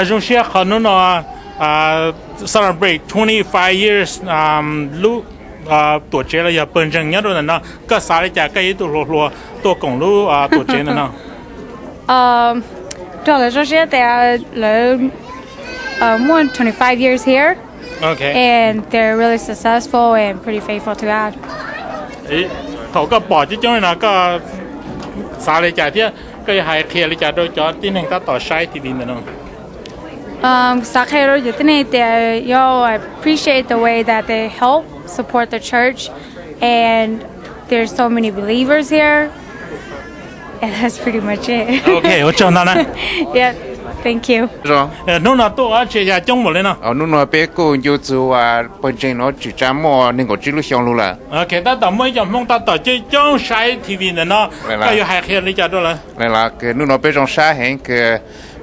Zoo siab qhov hnub no celebrate twenty five years lub tuam tsev los yog pawg ntseeg nyob rau ntawm no, koj xav li cas koj yog ib tug hluas hluas tuaj koom lub tuam tsev ntawm no? Rau lawv zoo siab tias lawv muaj twenty five years here and they're really successful and pretty faithful to God. Thaum koj pom coob coob li no koj xav li cas thiab koj yuav hais qhia li cas rau cov tib neeg tab tom saib T V ntawm no? Xav qhia rau cov tib neeg tias yo, I appreciate the way that they help support the church and there's so many believers here. And that's pretty much it. Ok, ua tsaug ntau na. Yeah, thank you. Hnub no tuaj ua dab tsi yog coob npaum li no? Hnub no peb kuj ncu txug pawg ntseeg nuav tsim tsa muaj neeg nkaum tsib lub xyoo lug lawm. Ok, tab tom muaj ib co Hmoob tab tom coob coob saib T V ntawm no, koj yuav hais qhia li cas rau lawv? Hnub no peb zoo sab heev kws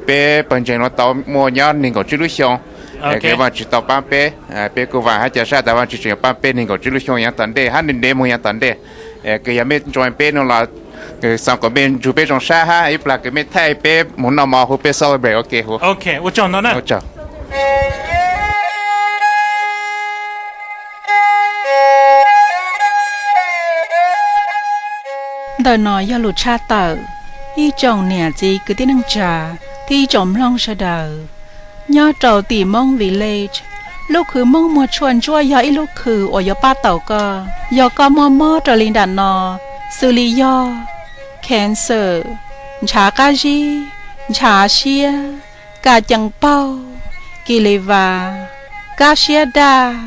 peb pawg ntseeg nuav tau muaj nyob neeg nkaum tsib lub xyoo. Kws Vaajtswv tau paab peb, peb kuj vaam hab ca sab tas Vaajtswv tseem yuav paab peb neeg nkaum tsib lub xyoo yaav tom ntej hab ntev ntev moog yaav tom ntej. Kws yog mej join peb nuav los xaav kom mej nrug peb zoo sab hab ib plag kws mej thaij peb moog noj mov hu peb celebrate ua ke hu. Ntawm no yog lus tshaj tawm ib tsoom niam txiv kwv tij neej tsa thiab ib tsoom mloog sawv daws. Nyob rau tim Moob Village, lub khw Moob muag tshuaj ntsuab yog ib lub khw uas yuav pab tau koj yog koj muaj mob raws li nram no, xws li yog cancer, ntshav qab zib, ntshav siab, kam cees paug, kis lis vas, kab siab daj,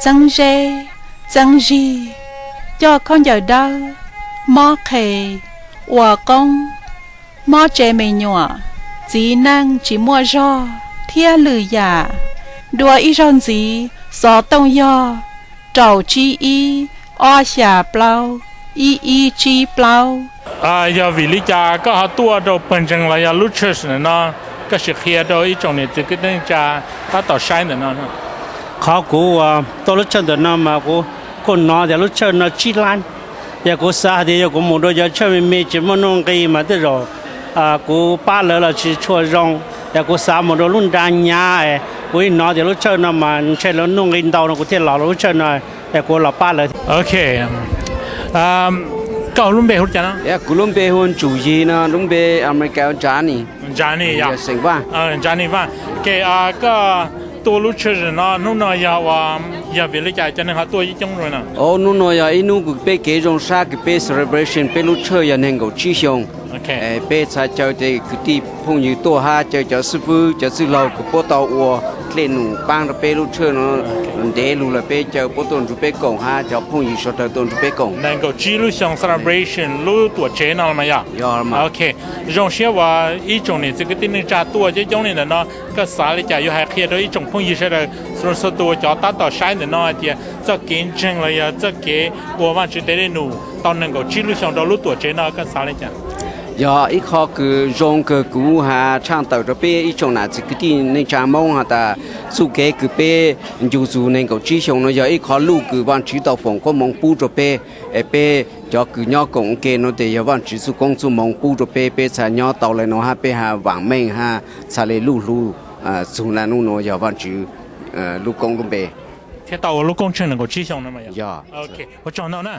txeeb zeb, txeeb zig, coj khaub ncaws dawb, mob qhe, ua qoob, mob tse me nyuam, txiv neej tsis muaj zog thiab lwm yam. Dua ib zaug ntxiv, xov tooj yog rau tsib ib, ob xya plaub, ib ib tsib plaub. Yog vim li cas koj ho tuaj rau pawg ntseeg los yog lub church ntawm no? Koj sim qhia rau ib tsoom niam txiv kwv tij neej tsa tab tom saib ntawm no. Qhov kuv tuaj lub church ntawm no mas kuv kuj hnov tias lub church no tsib lab. Yog kuv xav hais tias yog kuv mus rau cov church me me tsis muaj nuj nqis mas tej zaum kuv pab lawv los tsis tshua zoo. Yog kuv xav mus rau lub nra hnyav, kuv hnov tias lub church no mas ntshe lawv nuj nqis ntau no kuv thiaj los lub church no, yog kuv los pab lawv. Ok, koj lub npe hu li cas no? Kuv lub npe hu Ntsum Yig no, lub npe Amelikas Johnny. Johnny yog. Johnny Vaj. Ok, koj tuaj lub church no hnub no yog, yog vim li cas cov neeg ho tuaj coob coob zoo no? Hnub no yog ib hnub kws peb kev zoo sab kws peb celebration peb lub church yog neeg nkaum tsib xyoo. Peb txhad caw tej kwv tij phooj ywg tuaj hab caw cov xib fwb cov txwj laug kws puab tau ua dlej num paab rau peb lub church no ntev lug lawm, peb caw puab tuaj nrug peb koom hab cov phooj ywg sawv daws tuaj nrug peb koom. Neeg nkaum tsib lub xyoo celebration lub tuam tsev no los mas yog? Ok, zoo siab uas ib tsoom niam txiv kwv tij neej tsa tuaj coob coob li ntawm no, koj xav li cas yuav hais qhia rau ib tsoom phooj ywg sawv daws, txhua txhua tus cov tab tom saib ntawm no hais tias txoj kev ntseeg los yog txoj kev ua Vaajtswv tes dej num tau neeg nkaum tsib lub xyoo rau lub tuam tsev no koj xav li cas? Yog ib qho kws zoo kawg kuv has tshaj tawm rau peb ib tsoom nam txiv kwv tij neej tsa Moob has tas txuj kev kws peb ncu txug neeg nkaum tsib xyoo no yog ib qho luj kws Vaajtswv tau foom koob moov pub rau peb. Es peb cov kws nyob koom ua ke no tes yog Vaajtswv txuj koob txuj moov pub rau peb, peb txhad nyob tau le no hab peb has vaam meej hab txhad le luj lug txug na nub nuav yog Vaajtswv lub koob lub npe. Thiab tau ua lub koob tsheej nees nkaum tsib xyoo no mas yog. Ua tsaug ntau na.